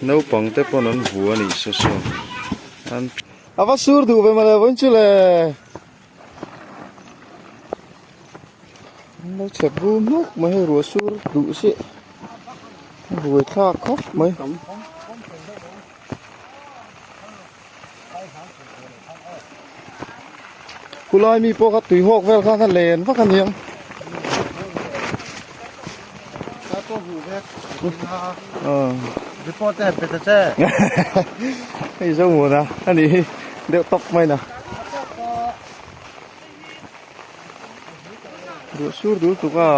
Naupang te pawn an vu a nih saw saw an a va sur duh ve mawle vawiin chu le an lo chhep rum hluk mai hei ruah sur duh si a buai thlak khawp mai. Khulai mi pawh kha tui hawk vel khan a len vak a niang. Hei zo mun a a nih hi deuh tawp mai na. Duh sur dul tuk a.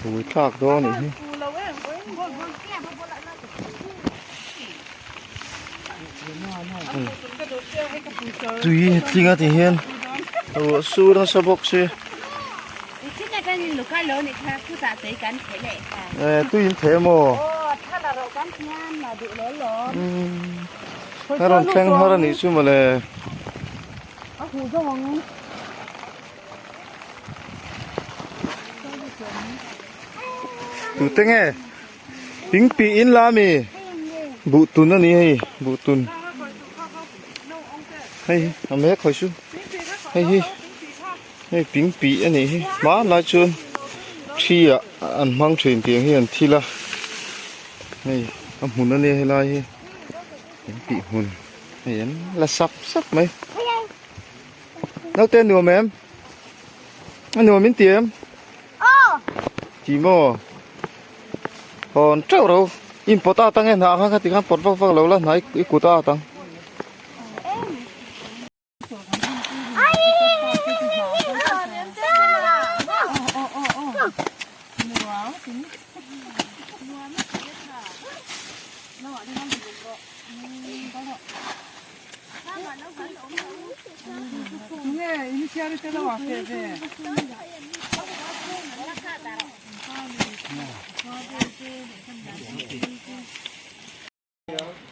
Bui thlak dawn anih hi. Tui tling a ti hian ruah sur nasa bawk si. Eh tui in theh maw? A rawn thleng har anih chu mawle. Tute nge ping pi in la mi buh tun a ni hei buh tun hei a mek hawi chu hei hi hei ping pi a nih hi hmanlai chuan thi ah an hmang thin tiang hi an thil a hei a hmun a nia helai hi ping pi hmun hei an la sap sap mai. Naute nuam em? A nuam in ti em? Ti maw? Hawn teuh ro. In pawt a tang e hnah kha khati khan pawt vak vak lo la hnah i kut a tang.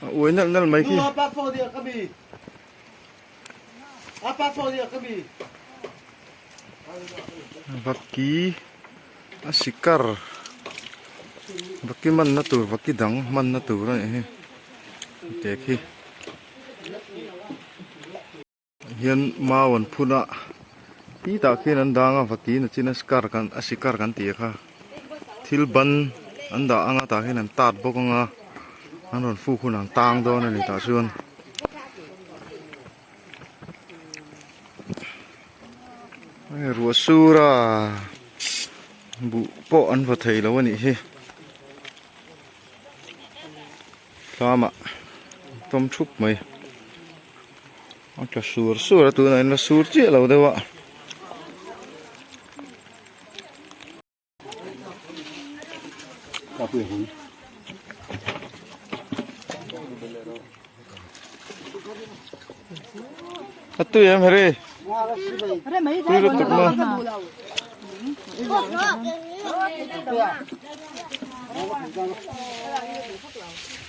A uai nalh nalh mai khi. Vaki a sikar vaki manna tur vaki dang manna tur a nih hi te khi. Hian mau an phun a ti tah khian an dang a vaki na chin a scar kan a sikar kan tih kha thil ban an dah anga tah hian an tat bawk anga an rawn fuk hun an tang dawn a ni tah chuan. Hei ruah sur a buh pawh an va thei lo a nih hi. Tlamah tawm thup mai a tla sur sur a tunah hian la sur chiah lo deuh a. A tui em heri tui lutuk maw.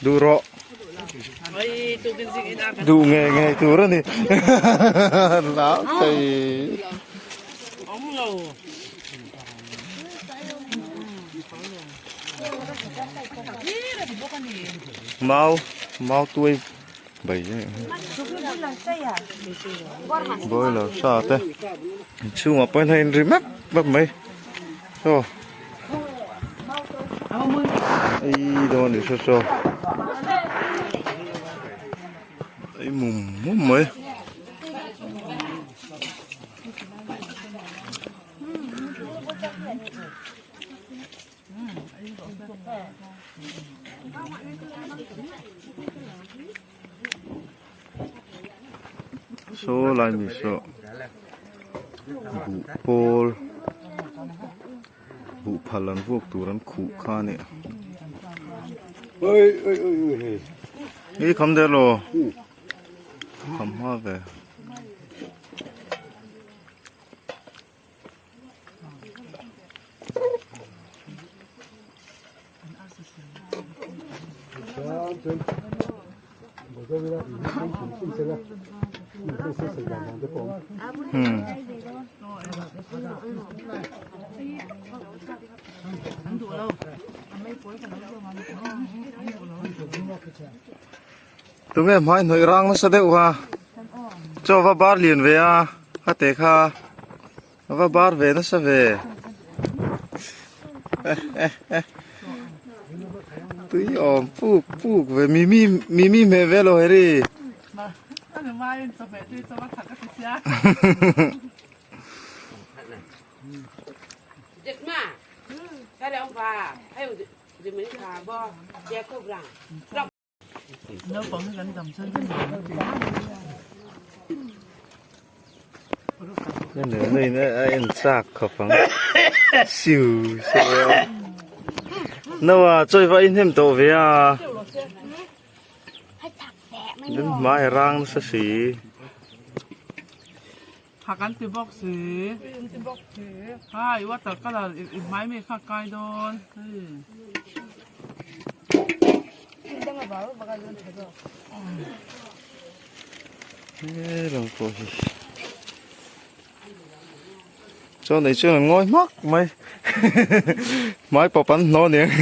Duh rawh. Duh ngei ngei tur a ni. Lau thei. Mau, mau tuai bai boiler sa te chhungah pawh hian a inri map map mai saw ei dawn a ni saw saw ei mum mum mai. Saw lai mi saw buh pawl buh phal an vuak tur an khuh kha a ni i kham der lo kham hma ve. Tunge hmai hnawih rang nasa deuh a chaw va bar lian ve a a te kha a va bar ve nasa ve tui awm puk puk ve mimi mimi hmeh ve lo heri. A en chak khawp ang siu siu a naua chawi va inhnem tawh ve a den hmai a rang nasa si. Thak an ti bawk si. An ti bawk si. Hai water colour i hmai mi kha kai dawn. He lam pawh hi. Chuan ei chuan an ngawi hmak mai. Hmai pawp an hnawh aniang.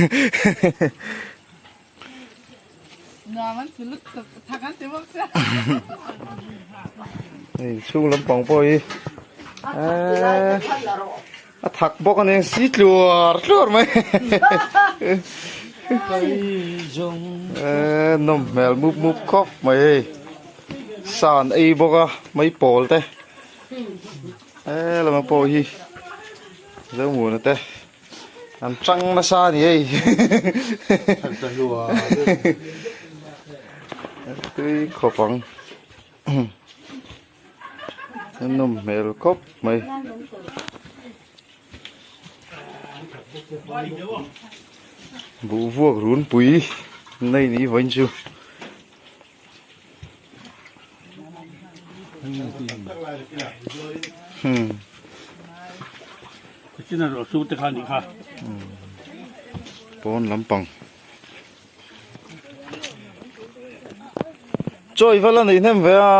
Hei chhung lampang pawh hi eee a thak bawk a nia si tluar tluar mai eee nawm hmel mup mup khawp mai hei sa an ei bawk a mai pawl te eee lama pawh hi Zomuana te. An tang nasa a ni hei. Tui khawp ang. A nawm hmel khawp mai. Buh vuak runpui nei ni vawiin chu. Pawn lampang chaw i va la nei hnem ve a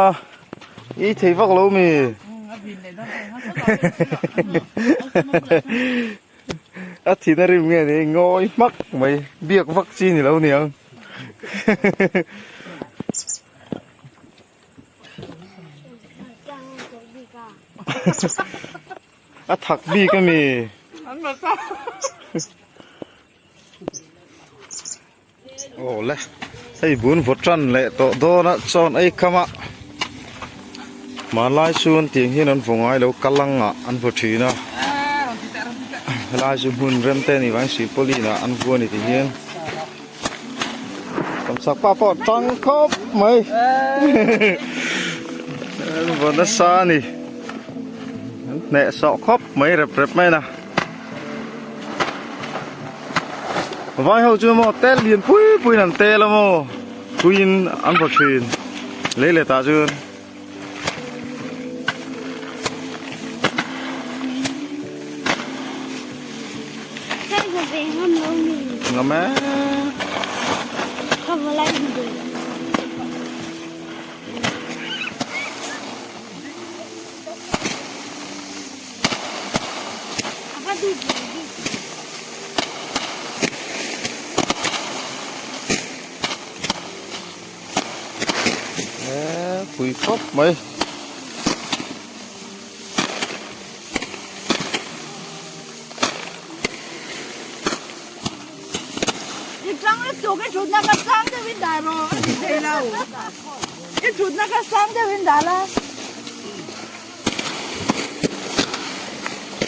i thei vak lo mi a thin a rim nge ni ngawi hmak mai biak vak chi ni lo niang. A thak bik a mi. Aw le hei bun vaw tan leh tawh dawn a chuan ei kham a hmanlai chuan tiang hian an vaw ngai lo kalang ah an vaw thin a helai chu hmun rem te a nih vangin silpauline ah an vua a ni ti hian. Tam sak pa pawh tang khawp mai an vaw nasa a ni an hneh sawh khawp mai rep rep mai na vai ho chu maw tel lian pui pui in an tel a maw puiin an vaw thin lei leh tah chuan. Ngam e. Pui khawp mai.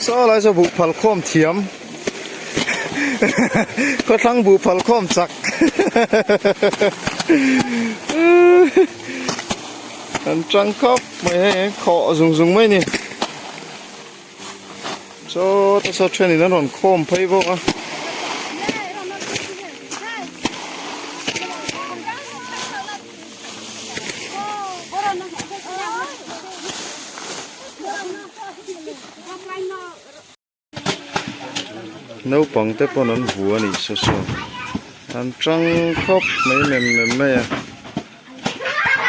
Saw lai saw buh phal khawm thiam khawthlang buh phal khawm chak an tang khawp mai hei khawh zung zung mai a ni chaw te saw thenin an rawn khawm phei bawk a. Naupang te pawn an vu a nih saw saw an tang khawp mai mem mem mai a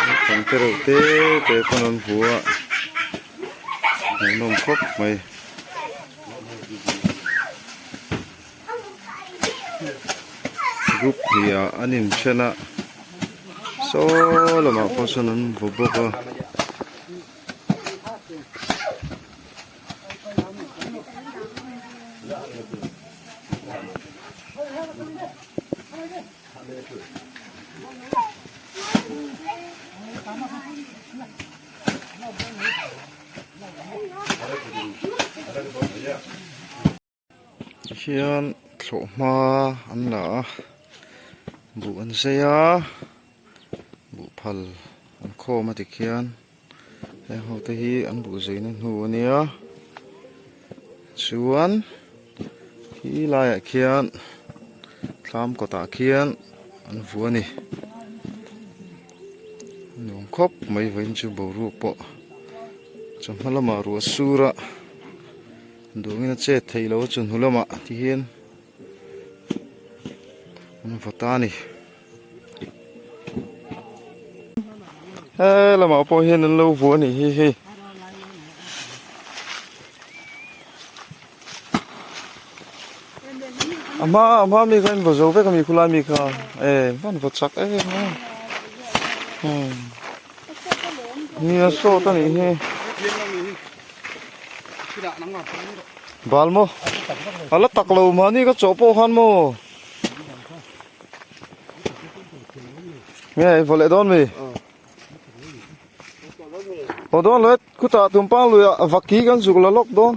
naupang te reuh te te pawn an vu a. Hmuhnawm khawp mai. Group hnih ah an inthen a saw lamah pawh sawn an vaw bawk a. Hian thlawhhma an la a buh an zai a buh phal an khawm a tikhian heng ho te hi an buh zaina hnu a nia chuan khi laiah khian thlam kawtah khian an vuah a ni nuam khawp mai vawiin chu boruak pawh chawhma lamah ruah sur a. Duangin a chet theih loh a chu hnu lamah ti hian an va ta a ni. He lamah pawh hian an lo vuah a nih hi hei. A hma a hma mi kha in va zo vek a mi khulai mi kha e van va chak em em a. Nia sawt a nih hi. Bal maw? A la tak lo mahni ka chawh pawh khan maw? Nge i vaw leh dawn mi? Haw dawn lo e, khutah tumpang luiah vaki kan zuk la lawk dawn.